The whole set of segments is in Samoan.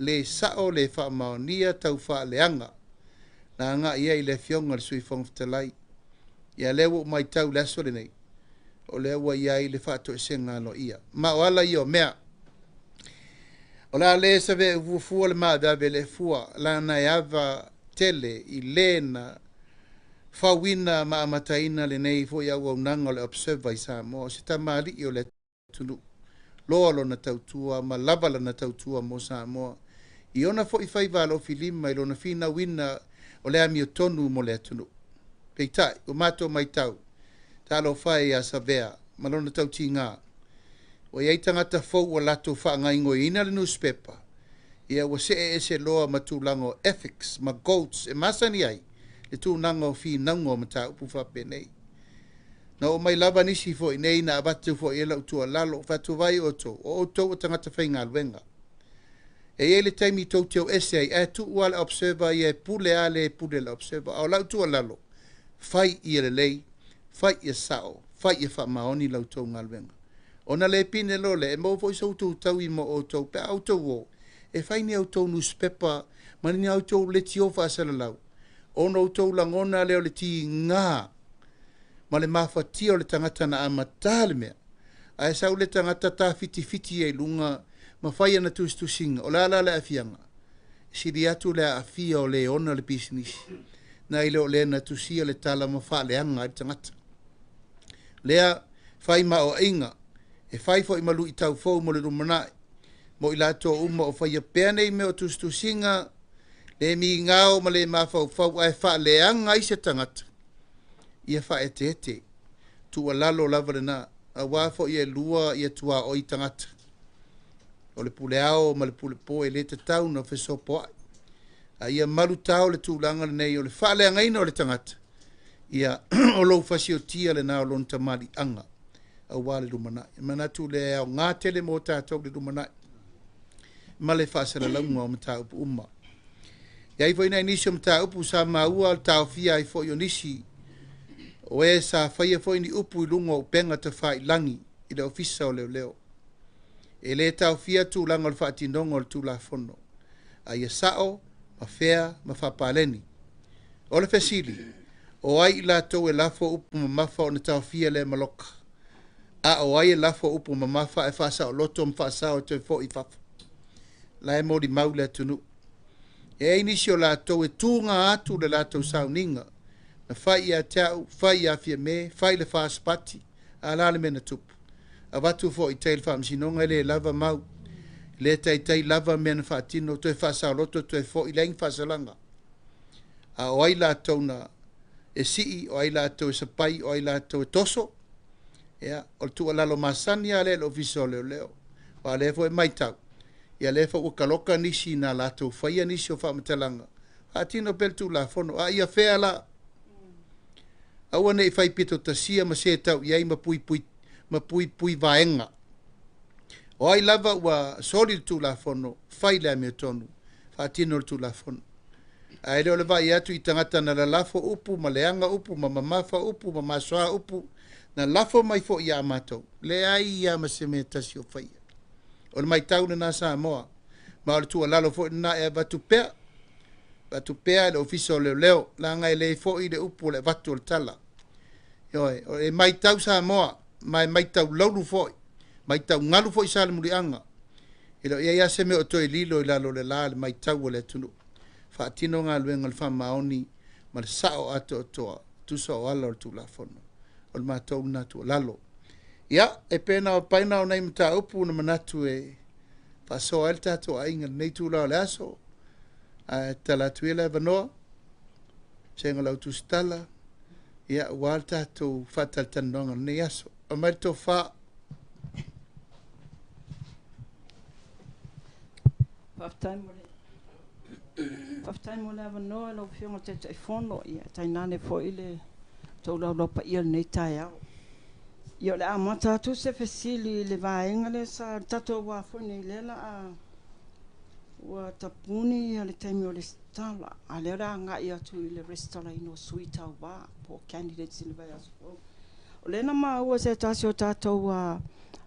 le sa'o, le faamaonia, tau faaleaga na agai ai i le Afioga i le Sui Fofoga Fetalai. Ia lea ua ou matau i le aso lenei, o lea ua i ai le faatoesega aloaia. Ma o ala ia o mea. O le a le save fuafua le maaveave le fua, lana e ava tele i le na fauina ma amataina lenei foi auaunaga o le Observer i Samoa, o se tamalii o le atunuu, loa lona tautua ma lava lana tautua mo Samoa. I ona foi faiva alofilima i lona finauina o le amiotonu mo le atunuu. Peitai, ua matou matau, talofa e ia Savea ma lona tautiga, ua i ai tagata fou ua latou faagaogoiina le nusipepa, ia ua see ese loa ma tulaga o ethics ma codes e masani ai le tulaga o finauga o mataupu faapenei. Na oo mai lava nisi foi nei na avatu foi i ai lau tuualalo, fai atu, vaai outou, o outou o tagata faigaluega. E i ai le taimi tou te o ese ai, ae tuu lava le Observer ia e pule a le pule le Observer. A o lau tuualalo, fai ia lelei, fai ia sao, fai ia faamaoni la outou galuega. Ona le pine loa lea, e maua foi se utu taui mo outou pe a outou o, e fai ni a outou nusipepa ma ni a outou leitio faasalalau, ona outou lagona lea o le tiga ma le mafatia o le tagata na amata le mea, ae sau le tagata tafitifiti ai i luga ma fai ana tusitusiga. O le a la le aafiaga? E sili atu le aafia o le ona le pisinisi, nai lo le na tusia le tala ma faaleaga ai le tagata. Lea fai ma oaiga, e fai foi ma luitau fou mo le lumanai, mo i latou uma o faia pea nei mea o tusitusiga, le migao ma le mafaufau ae faaleaga ai se tagata, ia faaeteete, tuualalo lava lena, aua foi e lua ia tuaoi tagata. O le pule ao ma le pule po e le tatau na fesopoai. A ia malutao le tulaga lenei o le faaleagaina o le tagata, ia o lou fasiotia lena o lona tamaliiaga aua le lumanai. E manatu lea e aoga tele mo tatou le lumanai ma le faasalalauga o mataupu uma. E i ai foi nai nisi o mataupu sa maua le taofia ai foi o nisi o e sa faia foi ni upu i luga o upega tafailagi i le Ofisa o Leoleo. E le taofia tulaga o le faatinoga o le Tulafono, a ia sao ma fea ma faapaleni. O le fesili, o ai i latou e lafo upu mamafa ona taofia lea maloka? A o ai e lafo upu mamafa ae faasaoloto ma faasao e toe foi i fafo? La e molimau le atunuu. E i ai nisi o latou e tuga atu le latou sauniga, na fai ia te au, fai ia Fiame, fai le FAST Party, a la le mea na tupu. Avatu foi i tai i le faamasinoga e le lava mau, le taitai lava mea na faatino, toe faasaoloto, toe foi, leai ni faasalaga. A o ai latou na e sii, o ai latou e sapai, o ai latou e toso? Ia, o le tuualalo masani lava lea i le Ofisa o Leoleo. Aua o lea foi e matau, ia lea foi ua taloka nisi na latou faia nisi o faamatalaga, faatino pea le Tulafono. A ia fea la? Aua ne i fai pito tasia ma setau i ai ma puipui, ma puipui vaega. O ai lava ua soli le Tulafono, fai le amiotonu, faatino le Tulafono. Ae le o le vaai atu i tagata na lalafo upu ma leaga upu ma mamafa upu ma masoa upu, na lafo mai foi ia matou, leai lava ma se mea tasi o faia. O le matau lena Samoa, ma o le tuualalo foi lena e avatu pea, avatu pea i le Ofisa o Leoleo, leaga e le foi le upu o le avatu o le tala. Ioe, e matau Samoa, ma e matau laulu foi, matau galu foi Salemuliaga. E le o i ai lava se mea o toe lilo i lalo o le la le matau a le atunuu. Faatino galuega o le faamaoni ma le sao atoatoa, tusa o ala o le Tulafono. O le matou lena tuualalo. Ia, e pei na o paina o nai mataupu na manatu e faasoa ai le tatou aiga i lenei itula o le aso. Ae tatala atu ia le avanoa, sega o lau tusitala, ia, aua le tatou faatalatalanoaga o lenei aso. Aumai le tofa. Faafetai mo le Faafetai mo le avanoa i lau Afioga i le Taitaifono, ia tainane foi le tou laulau paia i lenei taeao. Ia o le a amata atu se fesili i le vaega lea sa le tatou foi nei lea la a ua tapuni le taimi o le resitala, a lea o le a agai atu i le resitalaina o sui tauva po o candidates i le vaiaso fou. O lea na maua se tasi o tatou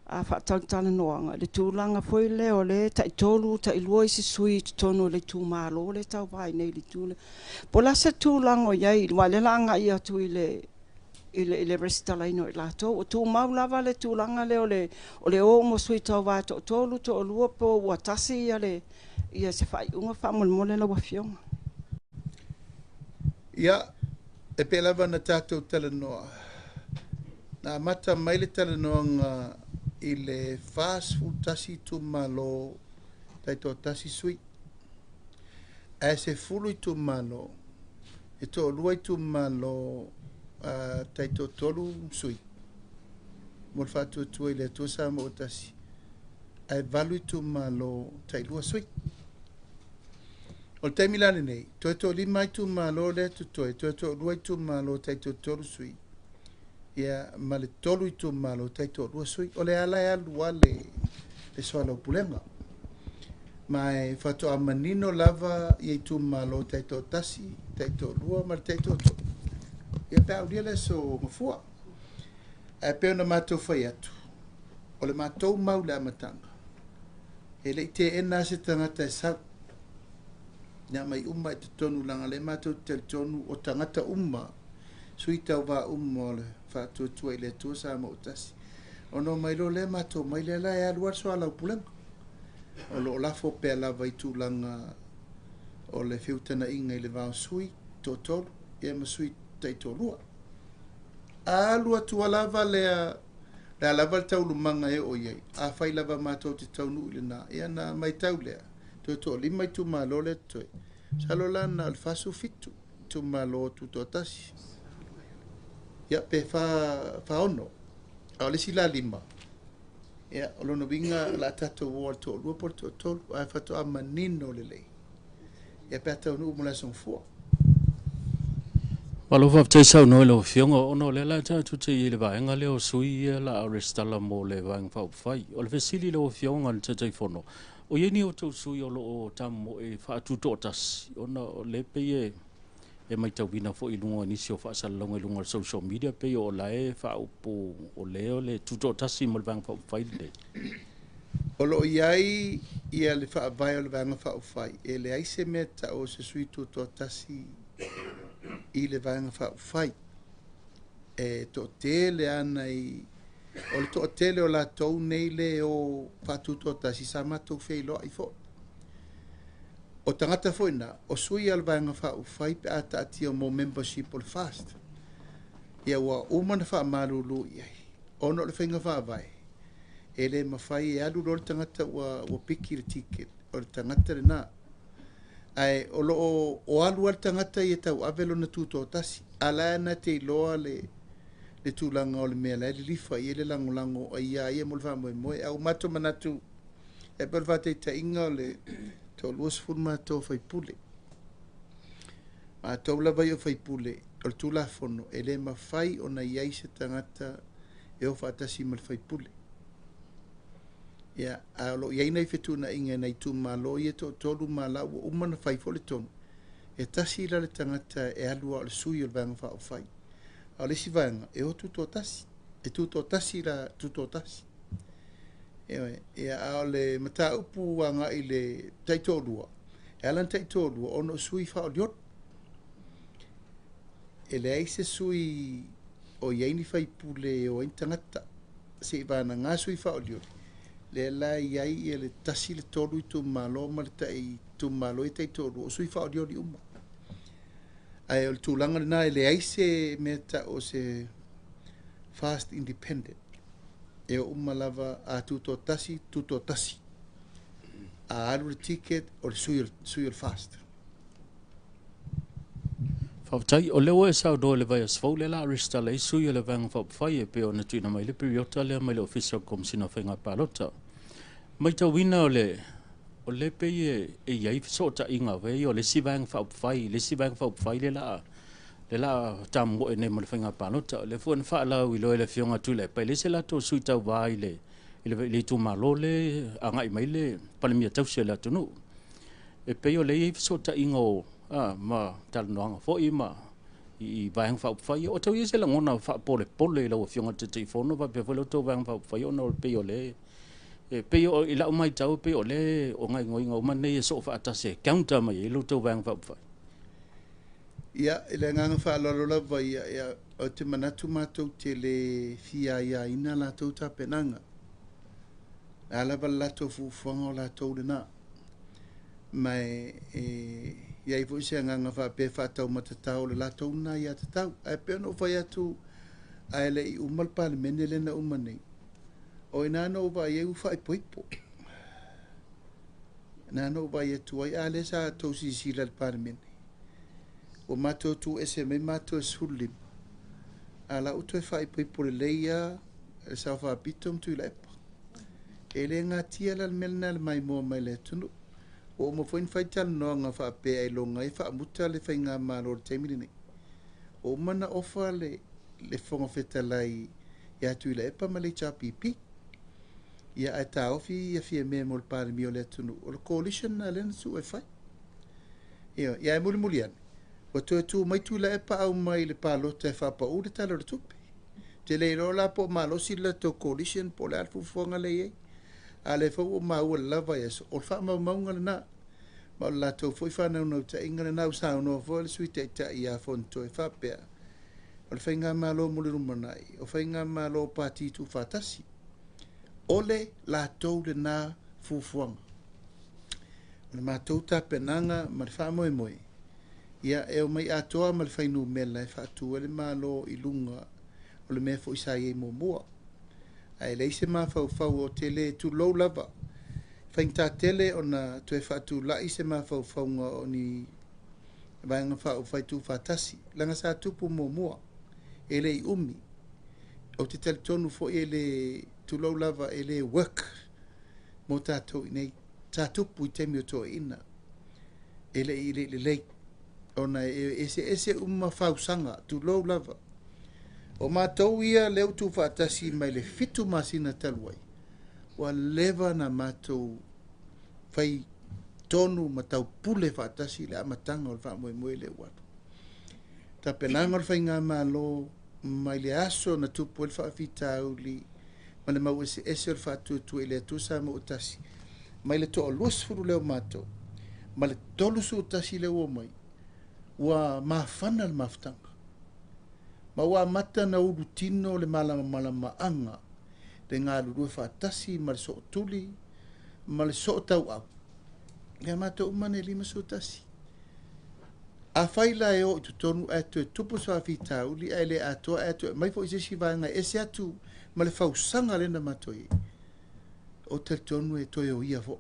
Faatalatalanoaga i le tulaga foi lea o le tai-3 tai-2 isi sui i totonu o le itumalo lea e tauva ai nei i le itu lea. Po o le a se tulaga o i ai, aua o lea o le a agai atu i le resitalaina o i latou. O tumau lava le tulaga lea o le o uma o sui tauva e toa-3, toa-2 po ua tasi se faaiuga faamolemole lau Afioga. Ia, e pei lava ona tatou talanoa, na amata mai le talanoaga i le 41 itumalo taitoatasi sui. Ae 10 itumalo, e toalua itumalo taitoatolu sui mo le Faatuatua i le Atua Samoa ua Tasi, ae 8 itumalo tailua sui. O le taimi la lenei, toe toalima itumalo lea totoe, toe toalua itumalo taitoatolu sui, ia ma le 3 itumalo taitoalua sui. O le ala e alu le soalaupulega. Ma e faatoa manino lava ia itumalo taitoatasi, taitoalua ma le taitoatolu. Ia pe aulia le aso Gafua. Ae pei ona matou fai atu, o le matou mau le amataga, e le i teena se tagata e sau. Ia mai uma i totonu leaga le matou te talitonu o tagata uma, sui tauva uma o le Faatuatua i le Atua Samoa ua Tasi. Ona omai loa lea matou mai lea la e alu lava le soalaupulega. O lo o lafo pea lava i tulaga o le feutagaiga i le va o sui toatolu ia ma sui taitoalua. Alu atu lava lea, le a lava le taulumaga e oo i ai, afai lava matou te taunuu i lena, ia na matau lea, toe toalima itumalo lea totoe. Masalo la na o le 47 itumalo tutoatasi. Ia pe 46. A o le isi la 5, ia o lona uiga o le a tatou o i le toalua po o le toatolu, ae faatoa manino lelei. Ia pe a taunuu mo le aso Gafua. Malo faafetai saunoa i lau Afioga, ona o lea la tatou te i ai i le vaega lea o sui ia o le a resitala mo le Vaega Faaupufai. O le fesili i lau Afioga i le Taitaifono, o i ai ni outou sui o lo o tamomoe faatutoatasi, ona o lea pei e matauina foi i luga o nisi o faasalalauga i luga o le social media, pei o la e faaupu o lea o le tutoatasi mo le Vaega Faaupufai lenei. O lo o i ai ia le faavae o le Vaega Faaupufai, e leai se mea tau o se sui tutoatasi i le Vaega Faaupufai. E toatele ana i o le toatele o latou nei le o faatutoatasi sa matou feiloai foi. O tagata foi na, o sui o le Vaega Faaupufai pe a taatia mo membership o le FAST. Ia ua uma na faamalulu i ai, ona o le faiga faavae, e le mafai e alu loa le tagata ua piki le ticket o le tagata lena. Ae o lo o alu lava le tagata ia tauave lona tutoatasi, a la e na te iloa le tulaga o le mea la e lilifa i ai le lagolago a ia ia mo le faamoemoe. Ae ua matou manatu, e pei o le faataitaiga o le 20 matou faipule. Matou lava ia o faipule, o le Tulafono, e le mafai ona i ai se tagata e o faatasi ma le faipule. Ia, a o lo o i ai nai fetuunaiga i nai itumalo ia toatolu ma la ua uma ona fai foi le tonu, e tasi la le tagata e alu lava o le sui o le Vaega Faaupufai. A o le isi vaega, e o tutoatasi. E tutoatasi la tutoatasi. Ia, a o le mataupu agai i le taitoalua, e ala ona taitoalua ona o sui faaolioli. E leai se sui o i ai ni faipule e o ai ni tagata. Se i vagana sui faaolioli, lea la e i ai ia le 1 le 3 itumalo ma le tai itumalo e taitoalua, o sui faaolioli uma. Ae o le tulaga lena, e leai se mea tau o se fast independent. E o uma lava a tutoatasi, tutoatasi. A alu le ticket o le sui o le FAST. Faafetai, o lea ua e saunoa i le vaiaso fou lea o le a resitala ai sui o le Vaega Faaupufai e pei ona tuuina mai le piriota lea mai le Ofisa o le Komesina o Faiga Palota. Matauina o le pei e i ai fesootaiga o le isi Vaega Faaupufai, le isi Vaega Faaupufai le la tamomoe nei mo le Faiga Palota. O lea foi na faalauiloa e le Afioga Tuilaepa, e leai se latou sui tauva i le itumalo le agai mai le Palemia tausi o le atunuu. E pei o lea e i ai fesootaiga o ma talanoaga foi ma i Vaega Faaupufai. O tau i ai se lagona faapolepole i lau Afioga i le Taitaifono faapea foi la outou Vaega Faaupufai ona o le pei o le e pei o i lau matau e pei o le o gaoioiga uma nei e soo faatasi e counter mai ai la outou Vaega Faaupufai. Ia, i le agaga faaaloalo lava ia, ia, ou te manatu matou te le fia aiaina latou tapenaga. O le a lava le latou fuafuaga o latou lena. Ma e i ai foi se agaga faapea e faataumatatao o le latou lena aiatatau. Ae pei ona ou fai atu, ae le i uma le Palemene lea na uma nei, o i ina na ou vaai ai ua faaipoipo. Na na ou vaai atu ai, a lea sa outou silasila i le Palemene, ua matou tuuese mai matou e 15, a la ua toe faaipoipo lelei lava le Sao Faapito ma Tuilaepa. E le natia la le mea lena i le maimoa mai le atunuu. Ua uma foi ona fai talanoaga faapea ailoga ai e faamuta le faigamalo i le taimi lenei. Ua uma ona ofa le Fofoga Fetalai ia Tuilaepa ma le HRPP. Ia ae taofi ia Fiame mo le Palemia o le atunuu. O le coalition lena lea na tuu e fai. Ia, ae mulimuli ane, ua toe tu mai Tuilaepa aumai i le palota e faapau le Tala o le Tupe. Ou te le iloa la po o malosi le latou coalition po o le a le fuafuaga lea e i ai. A o lea foi ua maua i le la vaiaso, o le faamaumauga lena. Ma o le latou foi faanaunautaiga lena. Ua saunoa foi le Sui Taitai ia Fonotoe faapea, o le faigamalo mo le lumanai, o faigamalo pati tuufaatasi. O le latou lena fuafuaga. O le matou tapenaga ma le faamoemoe, ia e omai atoa ma le fuainumera e faatu ai le Malo i luga o le mea foi sa i ai muamua. Ae leai se mafaufau o te le tulou lava. Faigata tele ona toe faatulai se mafaufauga o ni Vaega Faaupufai Tuufaatasi, leaga sa tupu muamua, e le i umi. Ou te talitonu foi e le, tulou lava, e le work mo tatou i inei. Sa tupu i taimi o toeaiina, e le i lelei, ona e eseese uma fausaga, tulou lava. O matou ia lea ua tuufaatasi mai le 7 masina talu ai, ua leva ona matou fai tonu ma taupule faatasi i le amataga o le faamoemoe lea ua alu. Tapenaga o le faigamalo mai le aso na tupu ai le faafitauli ma le mau eseese o le faatuatua i le Atua Samoa ua tasi, mai le toa 20 lea o matou ma le 31 lea ua omai, ua mafana le mafutaga. Ma ua amata ona ulutino le malamalamaaga, le galulue faatasi ma le sootuli ma le sootauau ia matou uma nei 51. Afai la e o i totonu ae toe tupu se faafitauli ae le atoa ae toe aumai foi se isi vaega e ese atu ma le fausaga lea na matou i ai, ou te talitonu e toe o ia foi.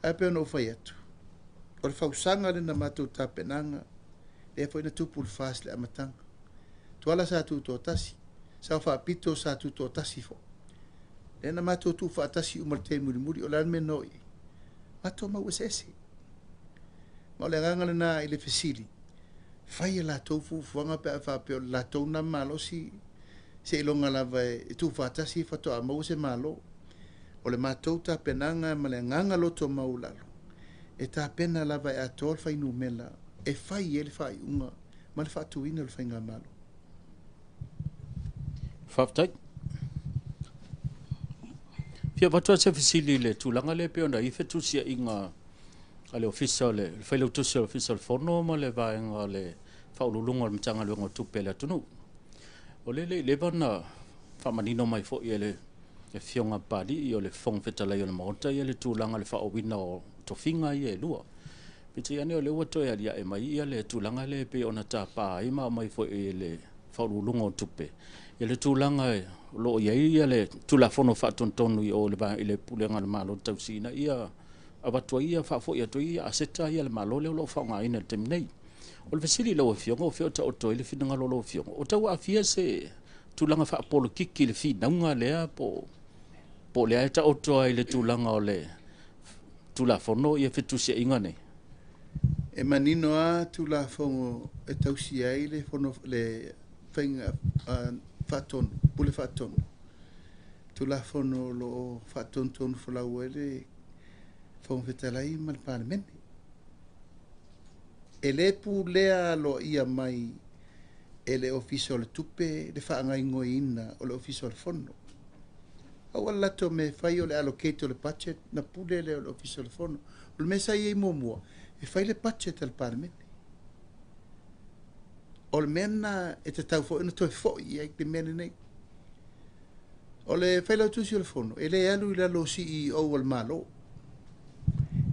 Ae pei ona ou fai atu, o le fausaga lea na matou tapenaga, lea foi na tupu i le FAST i le amataga. Tuala sa tutoatasi, Sao Faapito sa tutoatasi foi. Lea na matou tuufaatasi uma i le taimi mulimuli, o le a le mea na oo i ai? Matou mau eseese. Ma o le agaga lena i le fesili, fai a latou fuafuaga pe a faapea o le latou lena malosi seiloga lava e tuufaatasi faatoa maua se Malo. O le matou tapenaga ma le agaga loto maualalo, e tapena lava e atoa le fuainumera e fai ai le faaiuga ma le faatuina o le faigamalo. Faafetai. Fia avatu lava se fesili i le tulaga lea pei ona i ai fetusiaiga a le Ofisa o le Failautusi o le Ofisa o le Fono ma le vaega o le Faauluuluga o le Matagaluega o Tupe a le atunuu. O lea e le i leva ona faamanino mai foi e le Afioga a Papalii o le Fofoga Fetalai o le Maota ia le tulaga o le faaooina o tofiga ia e lua. Peitai ane o lea ua toe aliae mai ia le tulaga lea e pei ona tapa ai ma aumai foi e le Faauluuluga o Tupe ia le tulaga o lo o i ai ia le Tulafono Faatonutonu i o i le Pulega a le Malo tausi ina ia avatu ai ia faafoi atu ai ia aseta ia a le Malo lea o lo o faaaogaina i le taimi nei. O le fesili i lau Afioga, o fea o taoto ai le finagalo o lau Afioga, o tau aafia se tulaga faapolokiki i le finauga lea po o lea e taoto ai i le tulaga o le Tulafono ia fetusiaiga nei? E manino lava Tulafono e tausia ai le fono le faiga faatonu, pule faatonu. Tulafono o lo o faatonutonu folau ai le Fofoga Fetalai ma le Palemene. E lē pulea aloaia mai e le Ofisa o le Tupe le faagaoioiga o le Ofisa o le Fono. Aua le latou mea e fai o le allocate o le budget na pule lea o le Ofisa o le Fono. O le mea sa i ai muamua, e fai le budget a le Palemene. O le mea lena e tatau foi ona toe foi i ai le mea lenei. O le Failautusi o le Fono, e le alu i lalo o CEO o le Malo.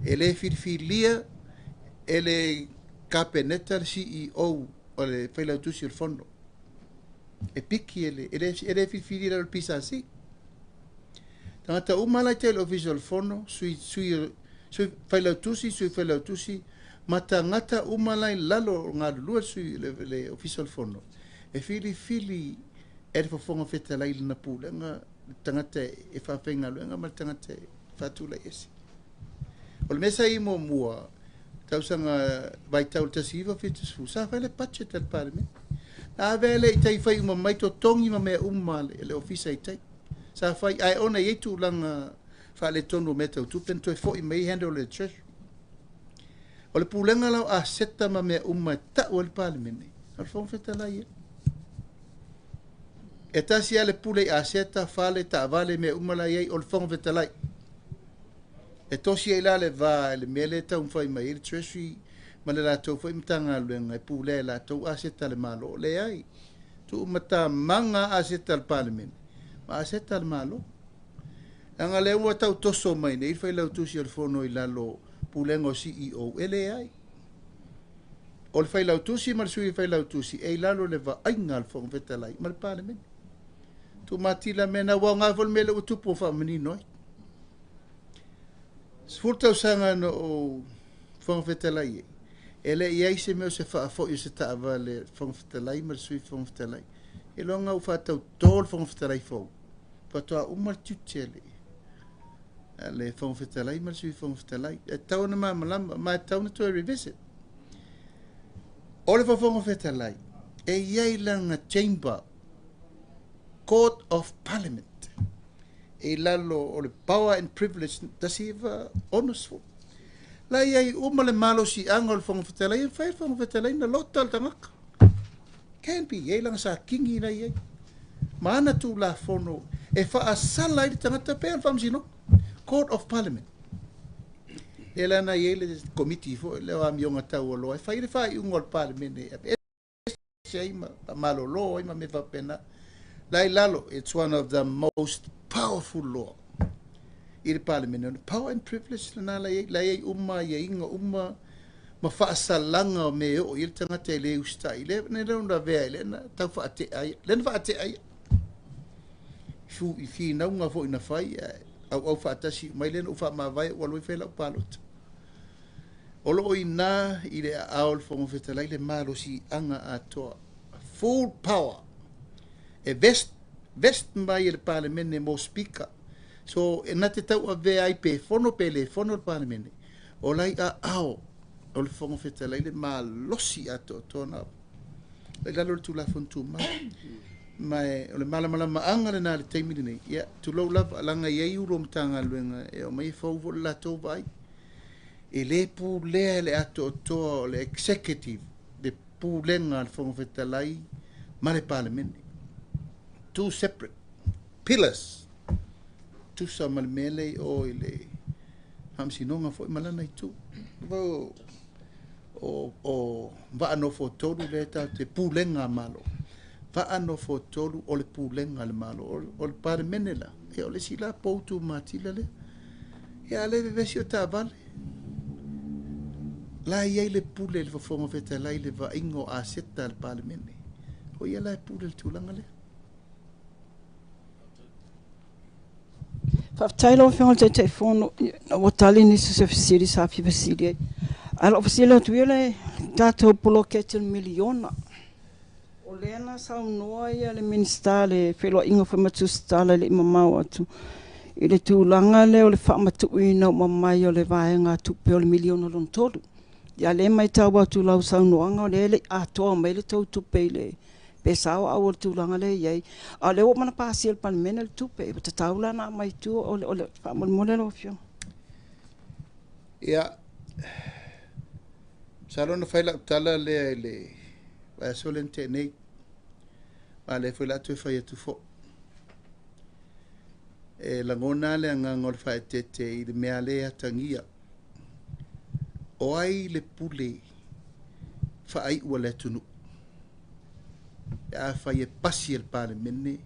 E le filifilia e le Kapeneta le CEO o le Failautusi o le Fono. E piki e le, e le, e le filifilia i lalo o le PSC. Tagata uma la i tai i le Ofisa o le Fono, sui, sui, sui Failautusi, sui Failautusi, ma tagata uma la i lalo o galulue sui le, le Ofisa o le Fono, e filifili e le Fofoga Fetalai lana pulega, le tagata e faafaigaluega ma le tagata e faatulai ese. O le mea sa i ai muamua, tausaga vaitau le 1970, sa fai le budget a le Palemene. Na ave le i tai fai uma mai totogi ma mea uma le, le ofisa i tai. Sa fai, ae ona i ai tulaga faaletonu o mea tau tupe, na toe foi mai handle le Treasury. O le pulega lau aseta ma mea uma e tau e le Palemene, o le Fofoga Fetalai ia. E tasi lava le pule i aseta, fale, taavale, mea uma la i ai, o le Fofoga Fetalai. E tosi ai la le va i le mea lea e taumafai mai ai le Treasury ma le latou foi Matagaluega e pulea e latou aseta a le Malo. Leai, tuumatamaga aseta a le Palemene ma aseta a le Malo. Leaga lea ua tau toso mai nei le Failautusi o le Fono i lalo pulega o CEO, e leai. O le Failautusi ma le Sui Failautusi e i lalo le vaaiga a le Fofoga Fetalai ma le Palemene. Tuumatila mea na ua aoga foi le mea lea ua tupu o faamanino ai. 10 tausaga na ou Fofoga Fetalai ai, e le i ai se mea o se faafoi o se taavale Fofoga Fetalai ma le Sui Fofoga Fetalai. E loga ua faatautō le Fofoga Fetalai fou, faatoa uma le tiute a le Fofoga Fetalai ma le Sui Fofoga Fetalai. E tatau ona malamalama, ma e tatau ona toe revisit. O le Fofoga Fetalai, e i ai lana chamber, Court of Parliament, e i lalo o le Power and Privilege 1960. La i ai uma le malosiaga o le Fofoga Fetalai, e fai le Fofoga Fetalai na lota le tagata. Can be, e langa sa kingi la i ai. Ma ana tulafono e faasala ai le tagata pe le faamasinoga. Court of Parliament. E la na i ai le komiti foi le o amioga taualoa e fai le faaiuga o le Palemene e ese ai ma malolo ai ma mea faapena. La i lalo, it's one of the most powerful law i le Palemene. Power and privilege lena la i ai, la i ai uma iaiga uma ma faasalaga o mea e oo i le tagata e le usitai. Le ne lea ona avea i le na tau faatea ai. Le na faatea ai. Fu i finauga foi na fai, au au faatasi mai le na ou faamavae ua alu ai fai lau palota. O loo ina i le aao o le Fofoga Fetalai le malosiaga atoa. Full power. E vest, vest mai e le Palemene mo speaker. So, e na te tau avea ai pe fono pe le fono le Palemene. O lai aao o le Fofoga Fetalai le malosi atoatoa na i lalo o le Tulafono Tumau. Ma e, o le malamalamaaga lena i le taimi lenei, ia, tulou lava, laga i ai ulu o Matagaluega e omai e fou foi le latou vaai. E le pulea e le atoatoa o le executive, le pulega a le Fofoga Fetalai ma le Palemene. Two separate pillars. Tusa ma le mea lea i o i le faamasinoga foi ma lana itu. O, o vaa nofo tolu lea tatou te pulega a Malo. Vaa nofo tolu o le pulega a le Malo. O le Palemene la, ia o le isi la pou tumatila lea. Ia a le vevesi o taavale. La i ai le pule i le Fofoga Fetalai le vaaiga o aseta a le Palemene. O ia la e pule le tulaga lea. Faafetai lau Afioga i le Taitaifono ina ua tali nisi o se fesili sa fia fesili ai. Ae o lau fesili atu ia le tatou poloketi o le miliona. O lea na saunoa ia le Minisita le feiloaiga foi ma Tusitala e le i mamao atu i le tulaga lea o le faamatuuina uma mai o le vaega tupe o le miliona lona tolu. Ia lea e matau atu i lau saunoaga o lea e le i atoa mai le tou tupe i le pe sao au o le tulaga lea e i ai. A o lea ua uma ona pasia e le Palemene le tupe, ua tatau la ona aumai i tua o le faamolemole lau Afioga. Ia, Masalo na fai lau tala lea i le vaiaso lea na tea nei, ma o lea foi o le a toe fai atu foi. E lagona le agaga o le faaeteete i le mea lea e atagia. O ai le pule faaiu a le atunuu? Pe afai e pasi e le Palemene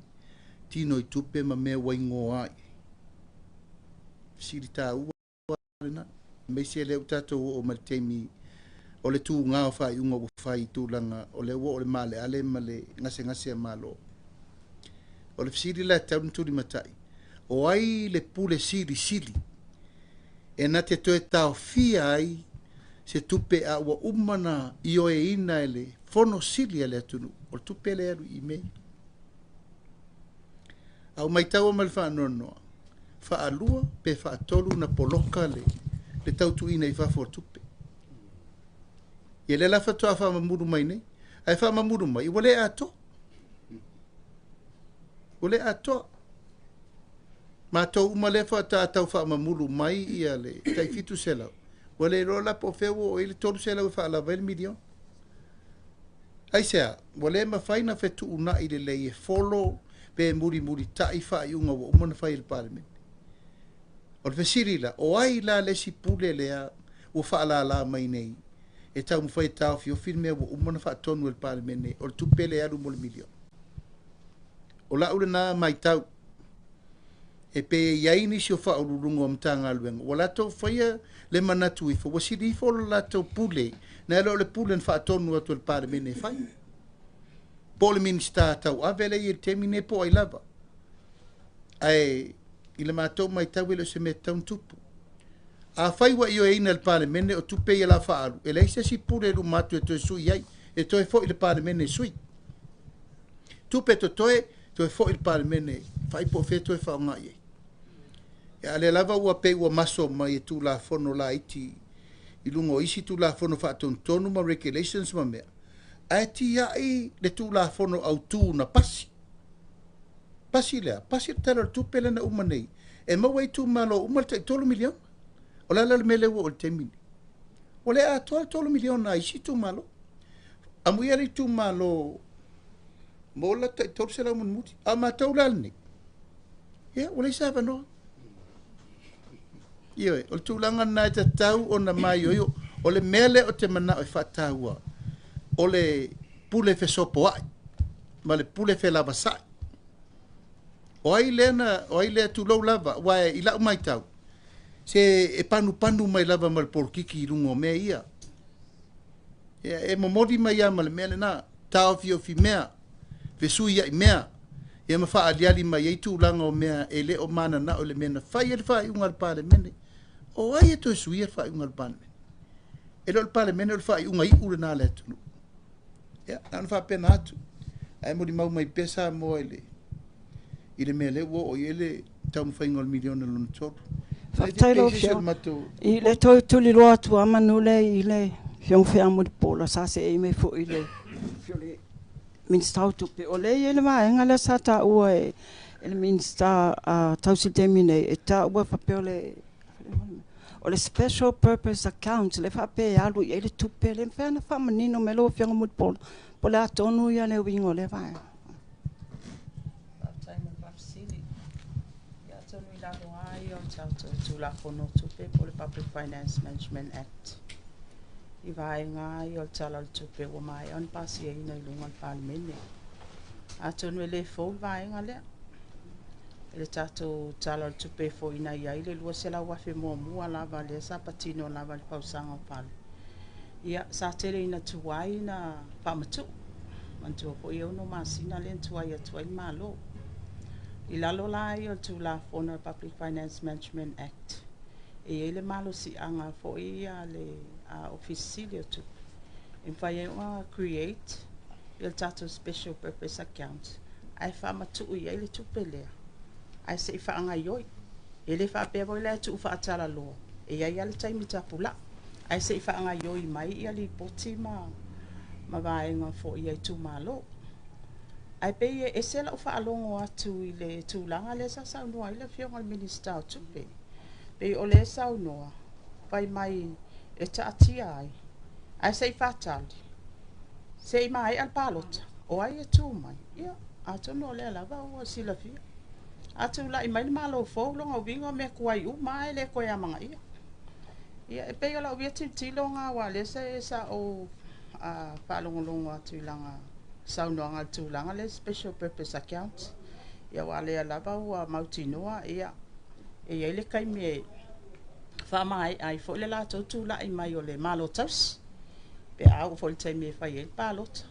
tino i tupe ma mea ua igoa ai. Fesili taua lena. Aemaise lea ua tatou oo mai i le taimi o le tuga o faaiuga ua fai i tulaga o lea ua oo i le maaleale ma le gasegase a Malo. O le fesili la e tatau ona tulimatai, o ai le pule silisili e na te toe taofia ai se tupe a ua uma na ioeina e le Fono Sili a le atunuu o le tupe lea e alu i mea ia? A ua maitaua ma le faanoanoa, faalua pe faatolu na poloka le tautuuina i fafo o tupe. Ia lea la faatoa faamamulu mai nei, ae faamamulu mai ua le atoa. Ua le atoa. Matou uma lea faatoa tau faamamulu mai ia le tai 700, ua le iloa la po o fea ua oo i ai le 300 e faalava ai le miliona. Aisea? Ua le mafai ona fetuunai lelei e follow pe mulimulitai faaiuga ua uma ona fai e le Palemene. O le fesili la, o ai la le isi pule lea ua faalala mai nei e taumafai e taofiofi le mea ua uma ona faatonu e le Palemene o le tupe lea e alu mo le miliona? O lau lena matau, e pei e i ai nisi o faauluuluga o Matagaluega ua latou faia le manatu ifo, ua sili ifo le latou pule nai lo le pule na faatonu atu e le Palemene e fai. Po o le Minisita tauave lea e i ai i le taimi lenei po o ai lava. Ae i le matou matau e le o se mea e tatau ona tupu. Afai ua ioeina e le Palemene o tupe ia o le a faaalu, e leai se isi pule i luma atu e toe sui ai, e toe foi i le Palemene e sui. Tupe totoe, toe foi i le Palemene, vaai po o fea toe faaaoga i ai. A o lea lava ua pei ua maso mai e Tulafono laiti i luga o isi Tulafono Faatonutonu ma Regulations ma mea, ae tiai le Tulafono Autu na pasi. Pasi lea, pasi le Tala o le Tupe lea na uma nei, e maua ai itumalo uma le tai $3 miliona. O le a la le mea lea ua oo i le taimi lenei? Ua le atoa le $3 miliona a isi itumalo. Amuia le itumalo mo le tai 300 mulimuli. A o matou la lenei, ia, ua leai se avanoa. Ioe, o le tulaga lena e tatau ona maioio. O le mea lea ou te manao e faataua, o le pule fesopoai ma le pule felavasai. O ai lea na, o ai lea tulou lava, aua i lau matau, se e panupanu mai lava ma le polokiki i luga o mea ia. Ia, e momoli mai lava ma le mea lena, taofiofi mea, fesuiai mea, ia ma faaaliali mai ai tulaga o mea e le o mananao i le mea na fai ai le faaiuga a le Palemene. O ai e toe suia le faaiuga a le Palemene? E le o le Palemene o le faaiuga iu lena a le atunuu. Ia, na ona faapena atu. Ae molimau mai pea Samoa i le, i le mea lea ua oo i ai le taumafaiga o le miliona lona tolu. Faafetai lau Afioga. I le toe tuliloa atu lava manu lea i le Afioga foi ia Mulipola sa seei mai foi i le Minisita o Tupe. O lea e i ai le vaega lea sa taua e le Minisita tausi i le taimi nei, e taua faapea o le Special Purpose Account lea faapea e alu i ai le tupe lea. E mafai ona faamanino mai lau Afioga Mulipola po o le a tonu ia le uiga o lea vaega. Faafetai mo le faafesili. Ia atonu i lalo lava ia o le tatou Tulafono o Tupe po o le Public Finance Management Act i vaega lava ia o le Tala o le Tupe ua maea ona pasiaina i luga o le Palemene. Atonu e le fou le vaega lea i le tatou Tala o le Tupe foi na i ai le $200,000 muamua lava lea sa patino lava i le fausaga o fale. Ia, sa tele ina tuai na faamatuu. Manatua foi e 6 masina lea na tuai atu ai le Malo. I lalo la ia o le Tulafono o le Public Finance Management Act, e i ai le malosiaga foi a le Ofisa Sili o Tupe e mafai ai ona create ia le tatou Special Purpose Account ae faamatuu i ai le tupe lea ae se i faagaioi. E le faapea foi la e tuu faatalaloa, e i ai lava le taimi tapulaa. Ae se i faagaioi mai ia lipoti ma vaega foi a itumalo. Ae pei e ese lau faalogo atu i le tulaga lea sa saunoa ai le Afioga i le Minisita o Tupe. Pei o lea e saunoa, fai mai e taatia ai, Ae se i faatali, se i maea le palota, o ai e tu mai? Ia, atonu o lea lava ua silafia. A tulai mai le Malo fou, lona uiga o mea tuai uma lava e le toe amanaia. Ia, e pei o lau ia tilotilo lena aua o lea sa ou faalogologo atu i lana saunoaga i le tulaga lea special purpose account. Ia aua o lea lava ua mautinoa ia e i ai le taimi e faamaea ai foi le latou tulai mai o le Malo tausi pe a oo foi i le taimi e fai ai le palota.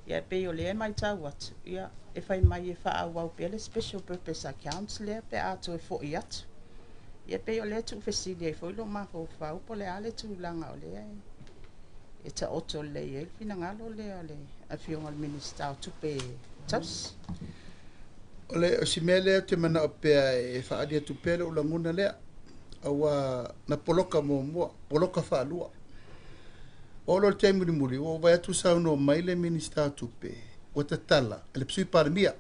Ia e pei o lea e matau atu, ia e fai mai e faaauau pea le special purpose accounts lea pe a toe foi atu. Ia e pei o lea e tuufesili ai foi lou mafaufau po o le a le tulaga o lea e taoto lelei ai le finagalo lea o le Afioga i le Minisita o Tupe tausi. O le si mea lea ou te manao pea e faaali atu pea lou lagona lea, auā na poloka muamua, poloka faalua. Oo loa i le taimi mulimuli ua ou vaai atu ua saunoa mai le Minisita o Tupe ua tatala e le Sui Palemia.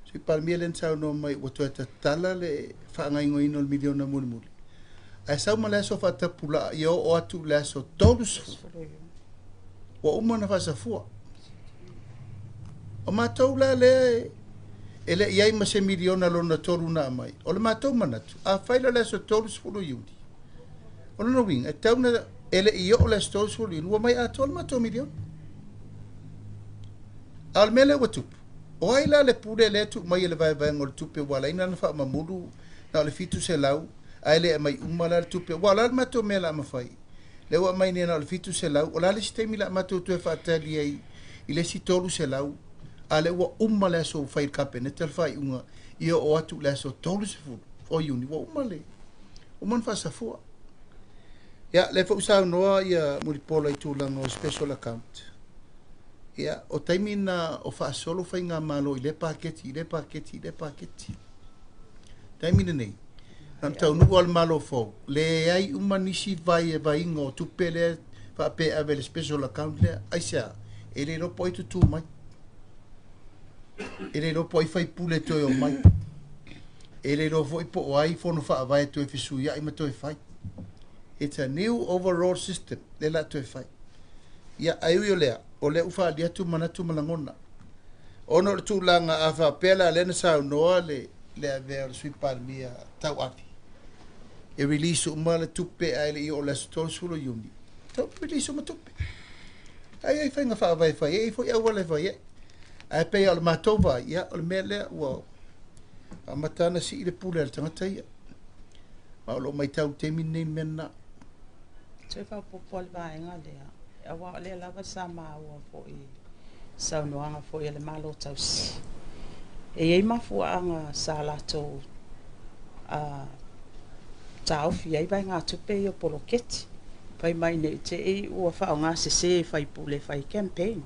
Sui Palemia lea na saunoa mai ua toe tatala le faagaoioiga o le miliona mulimuli ae sau ma le aso faatapulaa ia oo atu i le aso 30 ua uma ona faasafua. O matou la lea e le i i ai ma se miliona lona tolu na aumai, o le matou manatu, afai la o le aso 30 Iuni, o lona uiga e tatau ona e le i oo le aso 30 Iuni ua aumai atoa le matou miliona. A o le mea lea ua tupu, o ai la le pule lea e tuu mai e le vaevaega o le tupe ua ala ai ona faamamulu na o le 700 ae le aumai uma la le tupe? Aua o le a le matou mea o le a mafai? Lea ua aumai nei na o le 700, o le a le isi taimi o le a matou toe faatali ai i le isi 300, a o lea ua uma le aso ua fai e le Kapeneta le faaiuga ia oo atu i le aso 30 o Iuni ua uma le uma ona faasafua. Ia, lea foi ua saunoa ia Mulipola i tulaga o special account. Ia, o taimi na o faasolo faigamalo i lea paketi, i lea paketi, i lea paketi. Taimi lenei, na ona taunuu lava o le Malo fou, leai uma nisi vaivaiga o tupe lea faapea e ave i le special account lea. Aisea? E le iloa po o ai tutū mai. E le iloa po o ai faipule toe omai. E le iloa foi po o ai fono faavae toe fesuiai ma toe fai. It's a new overall system lea o le a toe fai. Ia, ae ui o lea, o lea ua faaali atu manatu ma lagona. Ona o le tulaga a faapea la lea na saunoa le le avea o le Sui Palemia tauave e release uma le tupe ae le i oo i le aso 30 o Iuni, tau release uma tupe. Ae i ai faiga faavae e fai ai, e i ai foi auala e fai ai. Ae pei lava o le matou vaai, ia o le mea lea ua amata ona sii le pule a le tagata ia. Ma o lo o matau i le taimi lenei le mea lena. Toe faaopoopo lava le vaega lea, aua o lea lava sa maua foi i saunoaga foi a le Malo Tausi, e i ai mafuaaga sa latou taofi ai vaegatupe ia o poloketi, fai mai ne i te i ua faaaoga sese e faipule e fai campaign.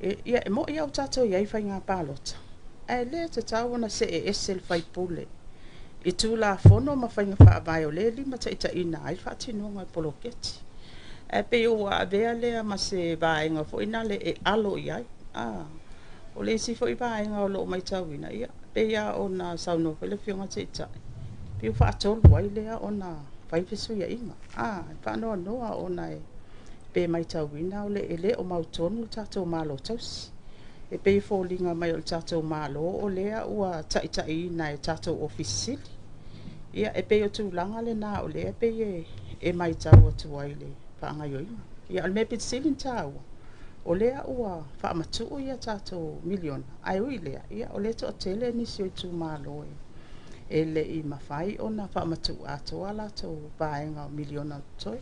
Ia, e moi lava ua tatou i ai i faiga palota, ae le tatau ona see ese le faipule i Tulafono ma faiga faavae o lea e limataitaiina ai le faatinoga o le poloketi. Ae pei ua avea lea ma se vaega foi nale e alo i ai. O le isi foi vaega o lo o matauina, ia, pei lava ona saunoa foi le Afioga i le Taitai, pei ua faatolu ai lea ona fai le fesuiaiga. E faanoanoa ona e pe matauina e le o mautonu le tatou Malo tausi. E pei e foliga mai o le tatou Malo o lea ua taitaiina e tatou Ofisa Sili. Ia, e pei o tulaga lena o lea e pei e matau atu ai i le faagaoioiga. Ia, o le mea pito sili ona taua, o lea ua faamatuu ia tatou miliona, ae ui i lea, ia, o lea e toatele nisi o itumalo e le i mafai ona faamatuu atoa a latou vaega o miliona o totoe.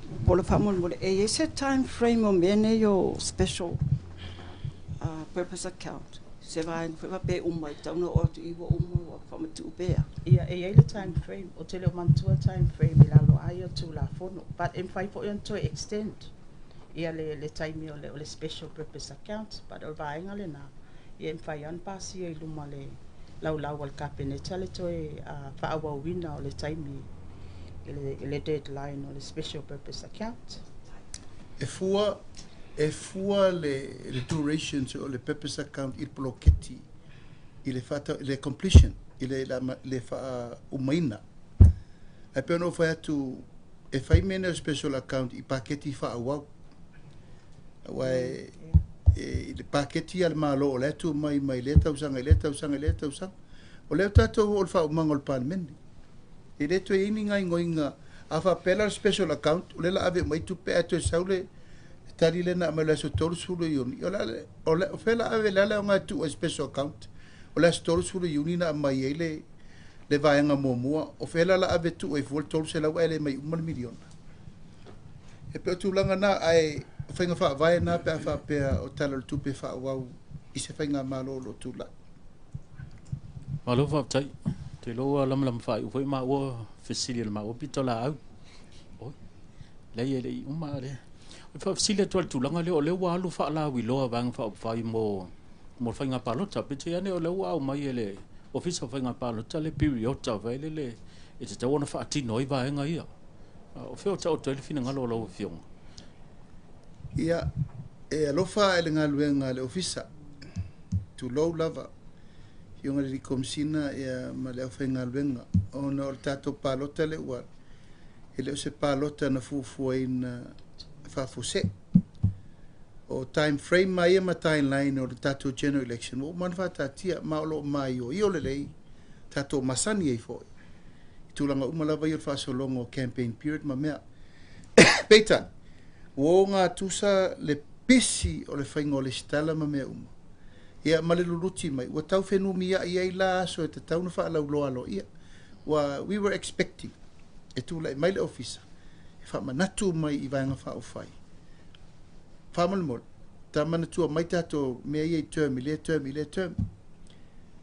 Mulipola faamolemole, e i ai se time frame o mea nei o special purpose account? Se vaega foi faapea e uma e tatau ona oo atu i i ua uma ua faamatuu pea. Ia, e i ai le time frame, ou te le o manatua time frame i lalo lava ia o le Tulafono, but e mafai foi ona toe extend ia le taimi o le special purpose account, but o le vaega lena, ia e mafai lava ona pasia i luma o le laulau a le Kapeneta le toe faaauauina o le taimi i le deadline o le special purpose account. E fua le duration o le purpose account i le poloketi i le completion i le faaumaina. Ae pei ona ou fai atu, e fai mea nei o special account i paketi faaauau. Aua e, e, i le paketi a le Malo o la e tuu mai mai lea tausaga i lea tausaga i lea tausaga. O lea ua tatou oo i le faaumaga o le Palemene. E le toe i ai ni gaoioiga. A faapea la o le special account, o lea o le a ave uma ai tupe ae toe sau le tali lea na aumai i le aso 30 Iuni, o le a le, o le, o fea o le a ave, o le a le aoga e tuu ai i special account? O le aso 30 Iuni na aumai ai le le vaega muamua, o fea la la ave tuu ai fua le 300 ae le mai uma le miliona? E pei o tulaga na, ae o faiga faavae na pe a faapea o Tala o le Tupe faaauau i se faigamalo o lo o tulai. Malo faafetai. Ou te iloa ua lamalama faaiu foi maua fesili a le maua pitolaau. Oi, leai e le i uma lea. O le faafesili atu i le tulaga lea, o lea ua alu faalauiloa Vaega Faaupufai mo le faiga palota. Peitai ane o lea ua aumai e le Ofisa o Faiga Palota le piriota vai lele e tatau ona faatino ai vaega ia. O fea o taoto ai le finagalo o lau Afioga? Ia, e alofa i le galuega a le Ofisa, tulou lava, Afioga i le Komesina ia, ma le aufaigaluega, ona o le tatou palota lea ua e le o se palota na fuafuaina faafuasei. O time frame ma ia ma timeline o le tatou general election ua uma ona faataatia, ma o lo o maioio lelei tatou masani ai foi i tulaga uma lava ia o le faasologa o campaign period ma mea. Peitai, ua ogatusa le pisi o le faiga o lesitala ma mea uma, ia ma le luluti mai, ua tau fenumiai ai la aso e tatau ona faalauloa aloaia. Ua we were expecting e tulai mai le ofisa e faamanatu mai i Vaega Faaupufai. Faamolemole, ta manatua mai tatou mea ia i term i lea term i lea term.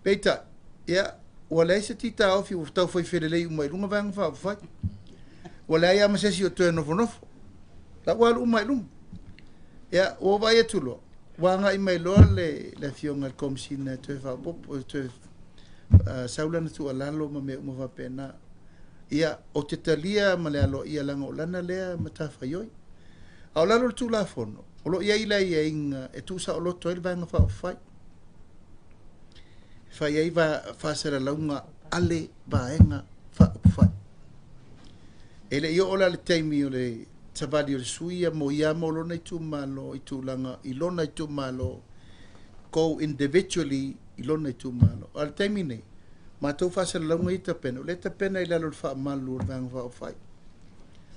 Peitai, ia, ua leai se titaofi ua tau fai felelei uma i luga Vaega Faaupufai. Ua leai lava ma se isi o toe nofonofo. La ua alu uma i luga. Ia, ua vaai atu loa, ua agai mai loa le, le afioga i le Komesina e toe faaopoopo, e toe sau lana tuualalo ma mea uma faapena. Ia, ou te talia ma le aloaia leaga o lana lea matafaioi. A o lalo o le Tulafono, o lo o i ai le aiaiga e tuusaoloto ai le Vaega Faaupufai. E fai ai faasalalauga a le Vaega Faaupufai. E le i oo la le taimi o le savali o le sui ia mo ia mo lona itumalo i tulaga i lona itumalo go individually i lona itumalo. A o le taimi nei, matou faasalalauga ia tapena, o lea e tapena i lalo o le faamalu o le Vaega Faaupufai.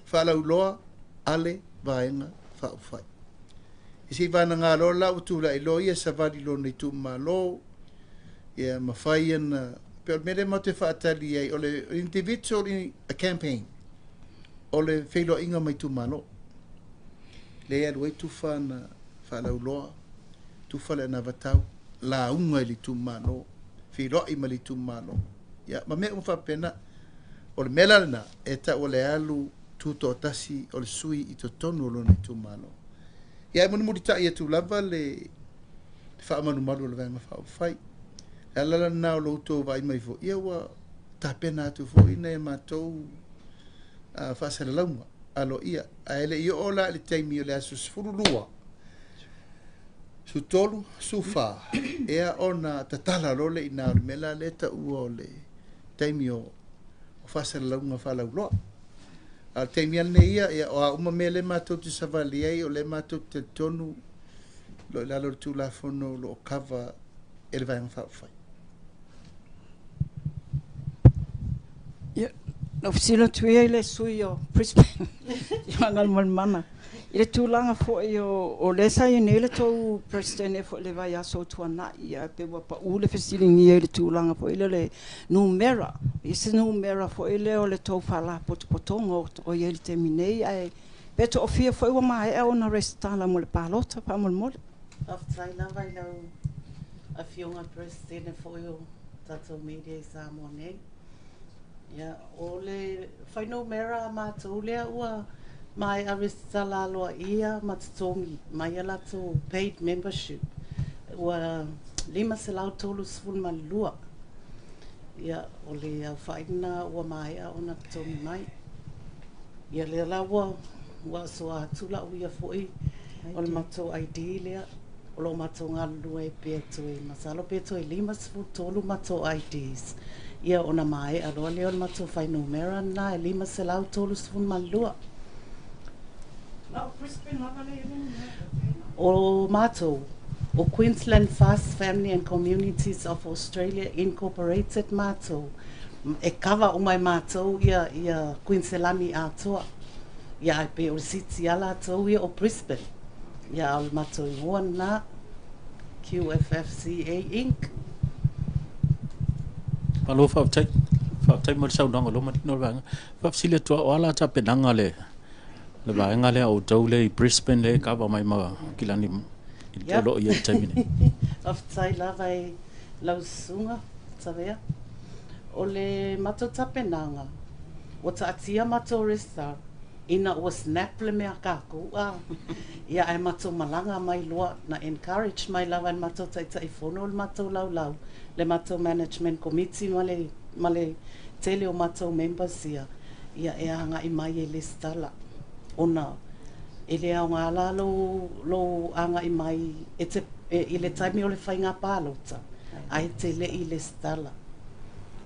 Faalauiloa a le Vaega Faaupufai. I se i vanaga loa la ua tulai loa ia savali i lona itumalo, ia ma fai ana, pe o le mea lea matou te faatali ai, o le individual in a campaign, o le feiloaiga ma itumalo. Lea e alu ai tufa na faalauiloa, tufa le anavatau, lauga i le itumalo, feiloai ma le itumalo, ia, ma mea uma faapena. O le mea la lena, e tau o le alu tutoatasi o le sui i totonu o lona itumalo. Ia, e mulimulitai atu lava le faamalumalu o le Vaega Faaupufai. Le ala lena o lo outou vaai mai foi, ia ua tapena atu foi nai a matou faasalalauga aloaia. Ae le i oo la i le taimi o le aso 12, 13, 14, ea ona tatala loa le ina o le mea la lea e taua o le taimi o faasalalauga faalauloa. A o le taimi lava lenei ia, ia, o a uma mea lea matou te savali ai, o lea matou te talitonu lo i lalo o le Tulafono o lo o kava e le Vaega Faaupufai. Ia, na ou fesili atu ia i le sui o Brisbane, i Galumalemana, i le tulaga foi o lea sa i ai nei le tou President foi i le vaiaso o tuanai, ia, pe ua pau le fesiligia i le tulaga foi lea o le numera, i se numera foi lea o le tou faalapotopotoga o i ai i le taimi nei, ae pe toafia foi ua maea ona resitala mo le palota, faamolemole. Faafetai lava i lau Afioga President foi o tatou media i Samoa nei. Ia, o le fuainumera a matou lea ua maea resitala aloaia ma totogi mai a latou paid membership ua 532. Ia, o le aofaiga ua maea ona totogi mai. Ia, lea la ua asoa atu lau ia foi o le matou ID lea o lo o matou galulue ai pea toe masalo pe toe 53 matou IDs Ia ona maea loa lea o le matou fuainumera lena e 532. Na o Brisbane lava lea e i ai le numera. O matou, o Queensland First Family and Communities of Australia Incorporated matou, e kava uma e matou ia ia Kuiniselani atoa. Ia ae pei o le siti a latou ia o Brisbane. Ia a o le matou igoa lena, QFFCA Inc. Malo faafetai. Faafetai mo le saunoaga o lea ua manino le vaega. Faafesili atu lava, o a la tapenaga a le vaega lea a outou lea i Brisbane lea e kava mai ma Kilani i o lo o i ai i le taimi nei? Faafetai lava i lau susuga Tavea. O le matou tapenaga, ua taatia matou restar ina ua snap le mea a kākou a ia ae matou malaga mai loa na encourage mai lava e le matou Taitaifono le matou laulau, le matou management committee ma le ma le tele o matou members ia, ia e agai mai e lesitala ona e le aoga la lou lou agai mai e te i le taimi o le faiga palota ae te le i lesitala.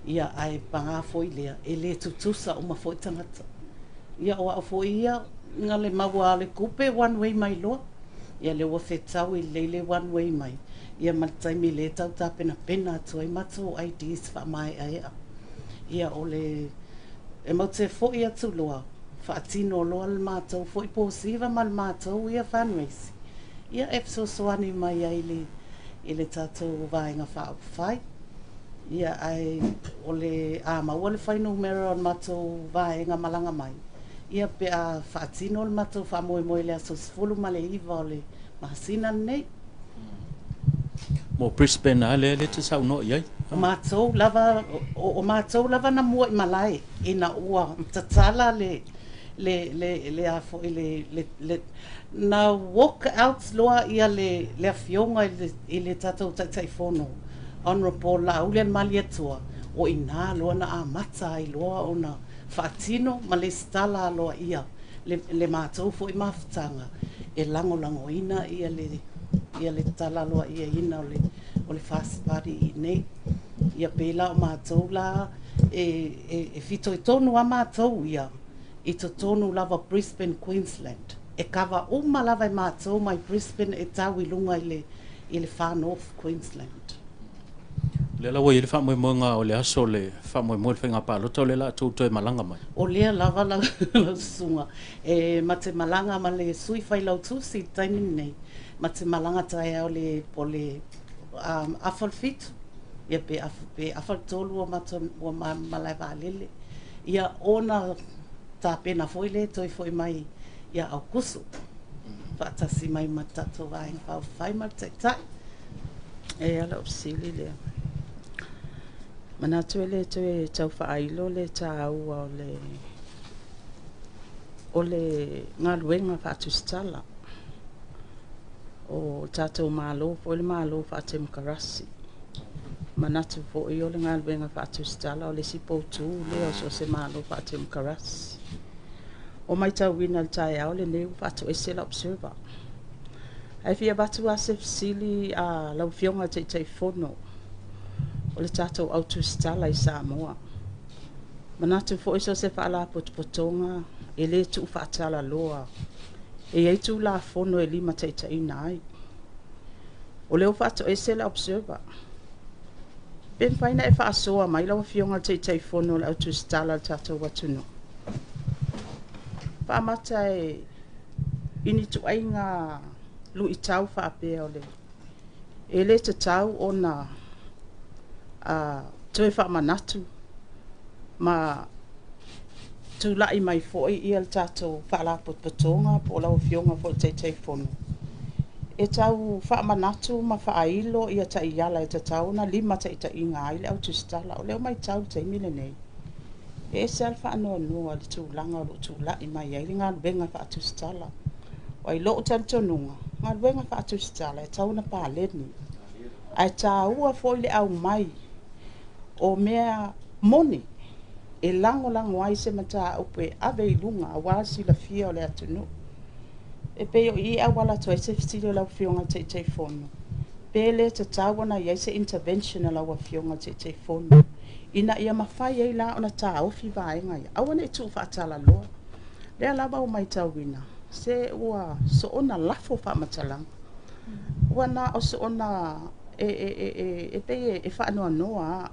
Ia ae paga foi lea e le tutusa uma foi tagata. Ia o au foi ia na le maua a le tupe one way mai loa. Ia lea ua fetau i lelei le one way mai ia ma le taimi lea e tau tapenapena atu ai matou IDs faamaeaea. Ia o le e matou te foi atu loa faatino loa le matou foi posiva ma le matou ia fundraising. Ia e fesoasoani mai ai i le i le tatou Vaega Faaupufai. Ia ae o le a maua le fuainumera o le matou vaega malaga mai, ia pe a faatino le matou faamoemoe i le aso 19 o le masina lenei. Mo Brisbane lava lea e te saunoa i ai. O matou lava, o matou lava na mua i malae ina ua tatala le le le le a foi le le le na walk out loa ia le le afioga i le i le tatou Taitaifono Honourable Laaulialemalietoa, o i ina loa na amata ai loa ona faatino ma lesitala aloaia le le matou foi mafutaga e lagolagoina ia le ia le tala aloaiaina o le o le First Party i inei. Ia pei la o matou la e e e fitoitonu a matou ia i totonu lava o Brisbane, Queensland. E kava uma lava e matou mai Brisbane e tau i luga i le i le Far North Queensland. O lea la ua i ai le faamoemoega o le aso o le faamoemoe o le faiga palota o lea la a tou toe malaga mai. O lea lava lau lau susuga e ma te malaga ma le sui failautusi i le taimi lenei, ma te malaga taeao le o le afa o le 7, ia pe afa pe afa o le 3 ua matou ua malae vaalele. Ia ona tapena foi lea e toe foi mai ia Aokuso, faatasi mai ma le tatou Vaega Faaupufai ma le Taitai. E a lau fesili lea. Manatu e le toe tau faailo le taua o le o le galuega faatusitala. O tatou Malo foi le Malo faatemokarasi. Manatu foi o le galuega faatusitala o le isi poutu lea o so o se Malo faatemokarasi. O matauina i le taeao lenei ua faatoese lau observer. Ae fia avatu lava se fesili a lau Afioga i le Taitaifono o le tatou au tusitala i Samoa. Manatu foi so o se faalapotopotoga e le tuufaatalaloa e i ai Tulafono e limataitaiina ai. O lea ua faatoese le observer. Pe mafai ona e faasoa mai lau Afioga i le Taitaifono o le au tusitala a le tatou atunuu. Faamata e i ni ituaiga luitau faapea o le e le tatau ona toe faamanatu ma tulai mai foi ia le tatou faalapotopotoga po o lau Afioga foi i le Taitaifono e tau faamanatu ma faailo ia taiala e tatau ona limataitaiina ai le au tusitala. O lea ua matau i le taimi lenei, e ese lava le faanoanoa i le tulaga o lo o tulai mai ai le galuega faatusitala. Aua i lou talitonuga, galuega faatusitala e tatau ona paleni, ae taua foi le aumai o mea moni e lagolago ai se mataupu e ave i luga aua le silafia o le atunuu. E pei o i e auala atu ai se fesili a lau Afioga i le Taitaifono, pe le tatau ona i ai se intervention a lau Afioga i le Taitaifono Ina ia mafai ai la ona taofi vaega ia, aua ne i tuufaatalaloa. Lea lava ua matauina, se ua soona lafo faamatalaga. Ua na o soona e pei e faanoanoa a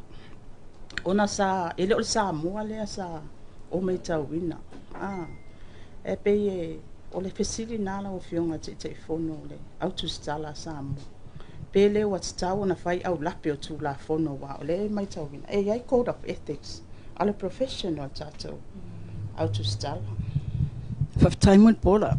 ona sa e le o le Samoa lea sa o matauina. E pei e o le fesili na lau Afioga Taitaifono o le Au Tusitala a Samoa, pe le ua tatau ona fai aulape o Tulafono, aua o lea e matauina e i ai Code of Ethics a le profession o tatou au tusitala. Faafetai mo le pola.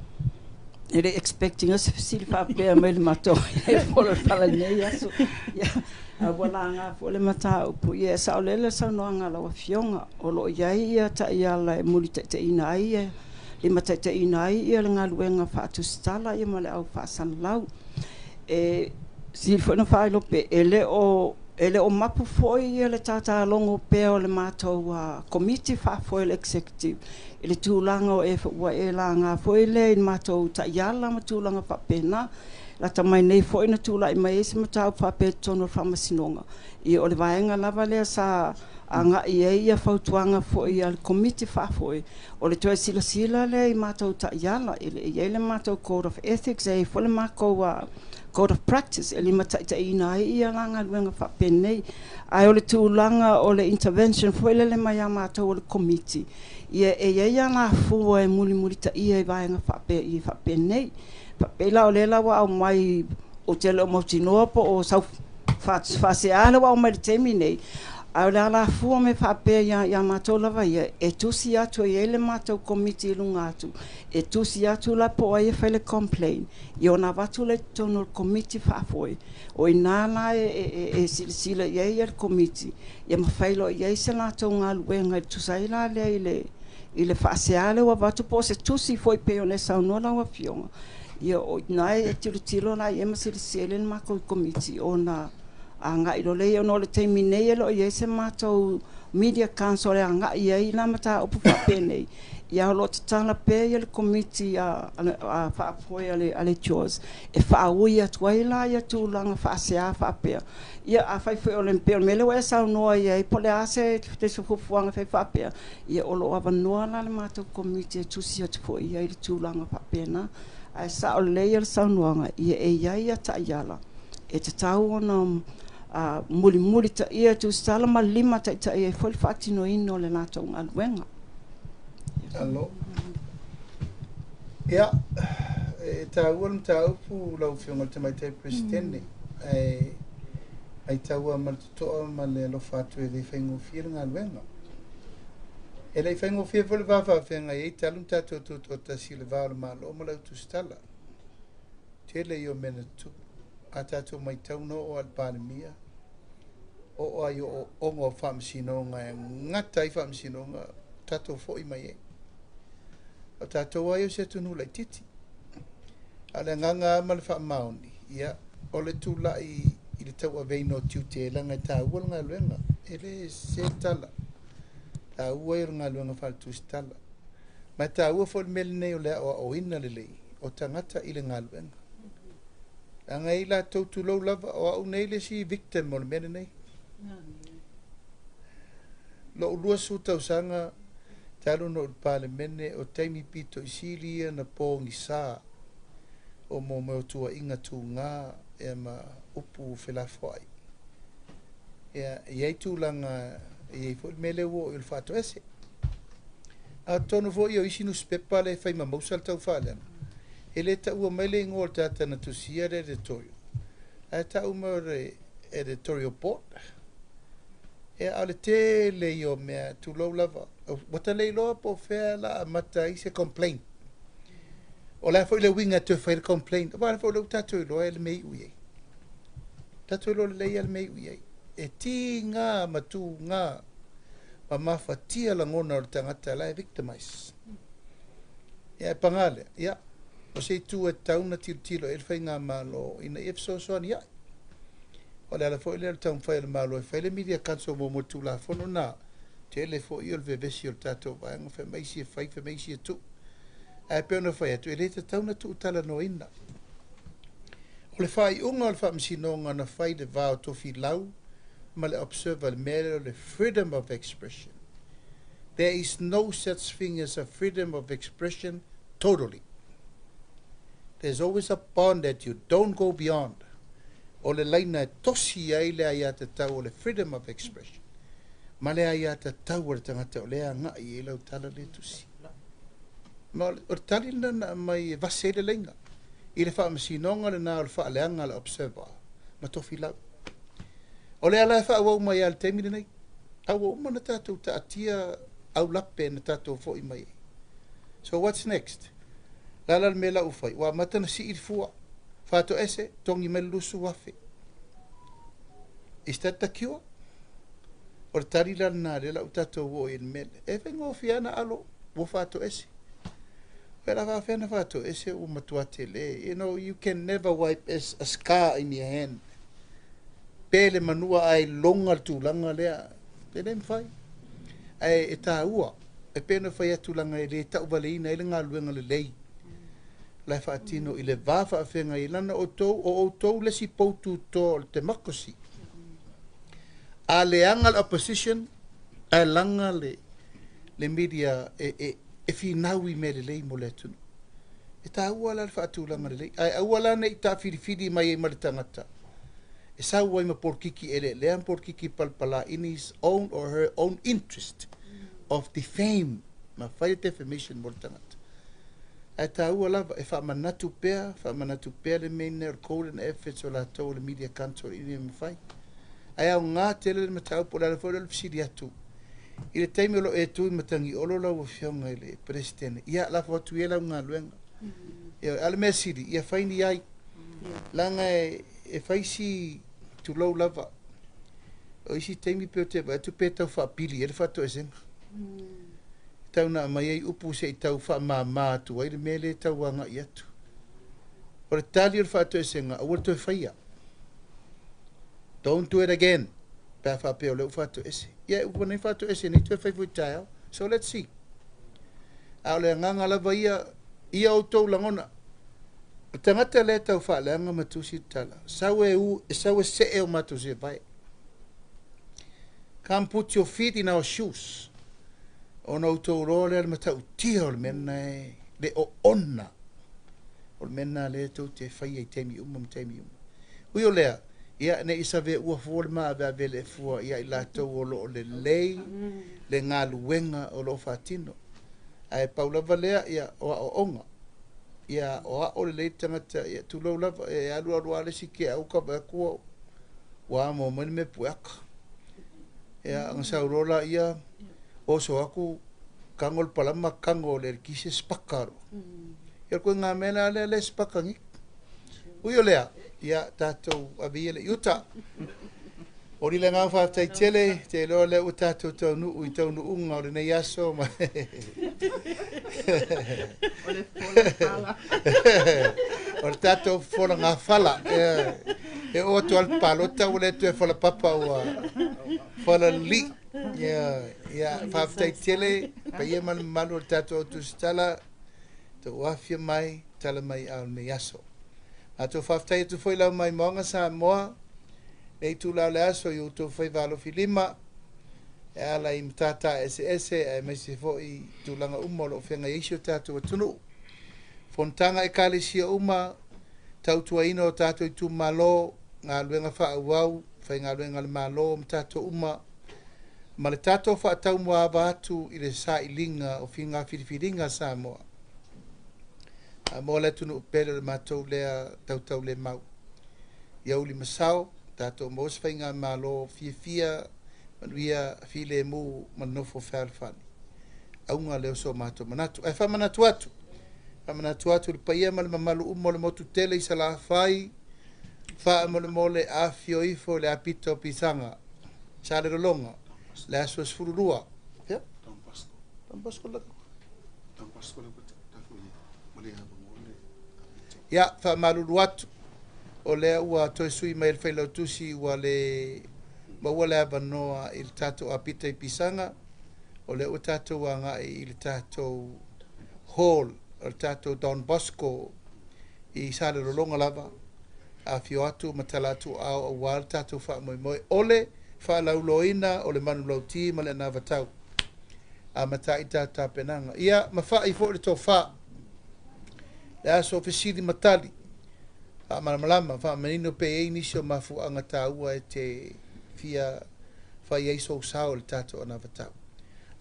E le expecting se fesili faapea mai le matou e pola fala nei aso. Ia, ua laga foi le mataupu. Ia, e saolele saunoaga a lau Afioga, o lo o i ai ia taiala e mulitaitaiina ai ia limataitaiina ai ia le galuega faatusitala ia ma le au faasalalau. E sili foi ona faailoa, e le o mapu foi ia le tatalogo pea o le matou komiti faafoe le executive i le tulaga o e ua e laga foi lea i le matou taiala ma tulaga faapena. Lata mai nei foi na tulai mai ai se mataupu faapea i totonu o le faamasinoga. Ia, o le vaega lava lea sa agai ai ia fautuaga foi a le komiti faafoe, o le toe silasila lea i matou taiala. E le i ai le matou code of ethics, e ai foi le matou code of practice e limataitaiina ai ia la galuega faapenei. Ae o le tulaga o le intervention foi lele mai a matou o le komiti, ia e i ai alafua e mulimulitaia i vaega faapea i faapenei. Faapei la o lea la ua aumai, ou te le o mautinoa po o sau faasea le ua aumai i le taimi nei, a o le alafua me faapea ia matou lava ia e tusi atu e i ai le matou komiti i luga atu e tusi atu la po o ai e fai le complaint, ia ona avatu lea i totonu o le komiti faafoe. O i ina la e silasila i ai le komiti, ia ma fai loa i ai se latou galuega e tusa ai la lea i le faasea lea ua avatu po o se tusi foi pei ona e saunoa lau Afioga. Ia, o ina e tilotilo la i ai ma silasila le matou komiti ona agai loa lea, ona o le taimi nei e le o i ai se matou media council e agai ai la mataupu faapenei. Ia, o lo o tatala pea ia le komiti a faafoe a le JOS e faaui atu ai la ia tulaga faasea faapea. Ia, afai foi o le pei o le mea lea ua e saunoa i ai po o le a se fuafuaga fai faapea, ia o lo o avanoa la le matou komiti e tusi atu foi i ai le tulaga faapena. Ae sao lelei le saunoaga, ia e i ai ia taiala e tatau ona mulimuli taia tusitala ma lima taitai ai foi le faatinoina o le latou galuega. Alo. Ia, e taua le mataupu lau Afioga i le Tamaitai Peresetene. E aitaua ma le totoa ma le alofa atu e le faigofie le galuega. E le i faigofie foi le va faafeagai ai talu na tatou tutoatasi i le va o le Malo ma le autusitala. Tele ia o mea na tutupu. A tatou matau na oo a le Palemia, oo ai o ooga o faamasinoga e gata ai faamasinoga, tatou foi mai ai. O tatou ai o se atunuu laitiiti. A o le agaga ma le faamaoni, ia, o le tulai i le tauaveina o tiute leaga e taua le galuega. E le se tala. Taua ia o le galuega faale-tusitala. Ma e taua foi le mea lenei o le aoaoina lelei o tagata i le galuega. Leaga e i latou tulou lava, o au nei le isi victim o le mea lenei. Lou 20 tausaga talu na ou i le Palemene, o taimi pito i sili ia na pogisa o mo mea o tuuaiga tuga ia ma upu felafoai. Ia, e i ai tulaga, e i ai foi le mea lea ua oo i le faatoese. Atonu foi o isi nusipepa le fai ma mausa le taufaaleaga. E le taua mai le igoa o le tagata na tusia le editorial. Ae tau mai o le editorial board. Ia, a o le tele ia o mea, tulou lava. Ua ta le iloa po o fea la amata ai se complaint. O le a foi le uiga e toe fai le complaint. Aua foi o lea ua tatou iloa e le mea iu i ai. Tatou iloa lelei lava le mea iu i ai. E tiga ma tuga ma mafatia lagona o le tagata la e victimize. Ia, e paga lea, ia, o se itu e tatau ona tilotilo i ai le faigamalo ina ia fesoasoani ai. O le ala foi lea o le taumafai o le Malo e fai le media council mo le Tulafono na tele foi o le vevesi o le tatou vaega, fai mai isi e fai, fai mai isi e tuu. Ae pei ona fai atu, e le tatau ona tuutalanoaina. O le faaiuga o le faamasinoga na fai i le va o Tofilau Ma le Observer le mea lea o le freedom of expression. There is no such thing as a freedom of expression totally. There's always a bond that you don't go beyond. O le laina e tosi ai le aiatatau o le freedom of expression ma le aiatatau a le tagata o lea e agai i ai lau tala lea tusi. Ma o le tali lena na aumai e vase ai le laina i le faamasinoga lena o le faaleaga a le Observer ma Tofilau. O lea la e faaauau mai lava i le taimi lenei, a ua uma ona tatou taatia aulape na tatou foi mai ai. So what's next? O le a la le mea la ua fai? Ua amata ona sii le fua, faatoese, togi mai le 20,000. Is that the cure? O le tali la lena lea la ua tatou oo i ai i le mea lea. E faigofie lava ona alo, ua faatoese. O le a faafefea ona faatoese ua matua tele. You know, you can never wipe as a scar in your hand. Pe le manua ae loga le tulaga lea, e le mafai. Ae e taua, e pei ona fai atu leaga e le tauvaleina ai le galuega lelei la e faatino i le va faafeagai ai lana outou, o outou le isi poututoa o le democracy. A leaga le opposition, ae laga le media e finau i mea lelei mo le atunuu. E taua la le faatulaga lelei, ae aua la ne i taafilifili mai ai ma le tagata e sau ai ma polokiki eleelea ma polokiki palapala in his own or her own interest of defame ma fai le defamation mo le tagata. Ae taua lava e faamanatu pea, faamanatu pea le mea nei o le golden efforts o latou o le media council ina ia mafai. Ae aoga tele le mataupu, o le ala foi lea o le fesili atu i le taimi o lo o e tu i Matagiolo lau Afioga i le Peresetene, ia lafo atu ia lau galuega. Ioe, a o le mea sili, ia fai ni ai, leaga e fai si tulou lava. O isi taimi pei ou te vaai atu pe tau faapili ai le faatoesega. Tau na aumai ai upu se i tau faamama atu ai le mea lea e tau agai atu. O le tali o le faatoesega, aua le toe faia. Don't do it again. Pe a faapea o lea ua faatoese. Ia, ua nei faatoese nei toe fai foi taeao. So let's see. A o le agaga lava ia, ia outou lagona. O le tagata lea e tau faaleaga ma tusi le tala, sau e u, sau e see o matou sevae. Come put your feet in our shoes. Ona outou iloa lea le matautia o le mea lena e le oona. O le mea lena lea tou te faia i taimi uma ma taimi uma. Ui o lea, ia ne i saveua fua le maaveave le fua ia i latou o lo o lelei le galuega o lo o faatino. Ae pau lava lea, ia, o aoaoga. Ia aoao lelei le tagata, ia tulou lava, e alu alu lava le isi keau ka vaai atu ua ua amo mai le mea pueaka. Ia, ona sau loa laia, oso atu, tago le palama, tago le eletise, spaka loa. Ia o le ituaiga mea la lea lea e spaka nei. Ui o lea, ia tatou ave ia le i uta. Oli le agaga faafetai tele, te iloa lea ua tatou taunuu i taunuuga o lenei aso ma O le fola fala. O le tatou fola gafala. E oo atu lava le palota ua le toe fola papa ua fola lili. Ia, faafetai tele paia ma le mamalu o le tatou au tusitala tou afia mai tala mai ao lenei aso. Matou faafetai atu foi lau maimoaga Samoa nei itula o le aso i outou faiva alofi lima e ala i matata eseese aemaise foi tulaga uma o lo o feagai ai si o tatou atunuu. Fonotaga Ekalesia uma, tautuaina o tatou itumalo, galuega faaauau, faigaluega a le Malo ma tatou uma, ma le tatou faataumuaava atu i le sailiga o figa filifiliga a Samoa. Samoa le atunuu pele o le matou lea tautaulemau. Ia uli ma sao, tatou maua se faigamalo fiafia, manuia, filemu ma nofo fealofani. Auga lea o so matou manatu. Ae faamanatu atu, faamanatu atu i le paia ma le mamalu uma o le motu tele i Salafai, faamolemole afio ifo i le apita o Pisaga, Salelologa, le aso 12. Fea? Don Bosco la. Ia, faamalulu atu, o lea ua toe sui mai e le Failautusi ua le maua le avanoa i le tatou apita i Pisaga, o lea ua tatou agai i le tatou hall o le tatou Don Bosco i Salelologa lava, afio atu ma tala atu ao aua le tatou faamoemoe o le Faalauiloaina o le manulauti ma le anavatau. Amata ai tatou tapenaga. Ia mafa'i foi le tofā le aso fesili ma tali faamalamalama faamanino pe i ai nisi o mafuaaga taua e te fia fai ai sou sao i le tatou anavatau.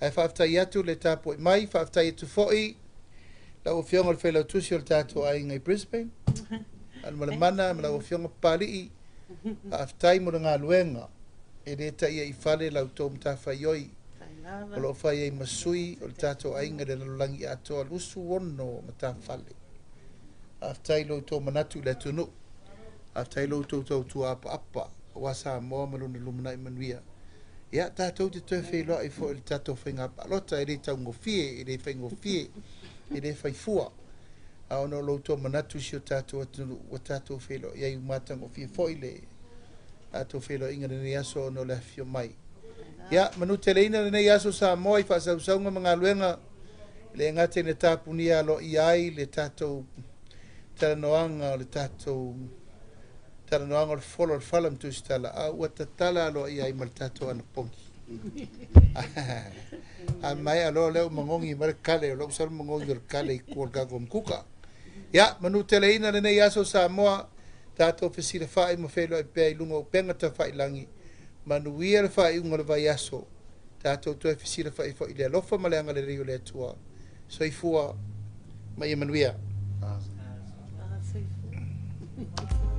Ae faafetai atu le tapuai mai, faafetai atu foi lau Afioga i le Failautusi o le tatou aiga i Brisbane, Aliimalemana ma lau Afioga Papali'i, faafetai mo le galuega. E le taia i fale la outou matafaioi o loo fai ai ma sui o le tatou aiga i le lalolagi atoa 26 matafale. Faafetai i lo outou manatu i le atunuu, faafetai i lo outou tautua apaapa aua Samoa ma lona lumanai manuia. Ia tatou te toe feiloai foi i le tatou faiga palota, e le taugofie, e le faigofie, e le faifua. A ona o lo outou manatu i si o tatou atunuu ua tatou feiloai ai, ua matagofie foi le tatou feiloaiga lenei aso ona o le afifio mai. Ia manuteleina lenei aso Samoa i faasausauga ma galuega le gata ina tapunia aloaia ai le tatou talanoaga o le tatou talanoaga o le folo o le fala ma tusitala, a ua tatala aloaia ai ma le tatou anapogi. A mai aloa lea ua magogi mai le kale, o lou salo magogi o le kale i tua o le tatou matuka. Ia manuteleina lenei aso Samoa, tatou fesilafai ma feiloai pea i luga o upega tafailagi. Manuia le faaiuga o le vaiaso, tatou toe fesilafai foi i le alofa ma le agalelei o le Atua. Soifua ma ia manuia. Soifua.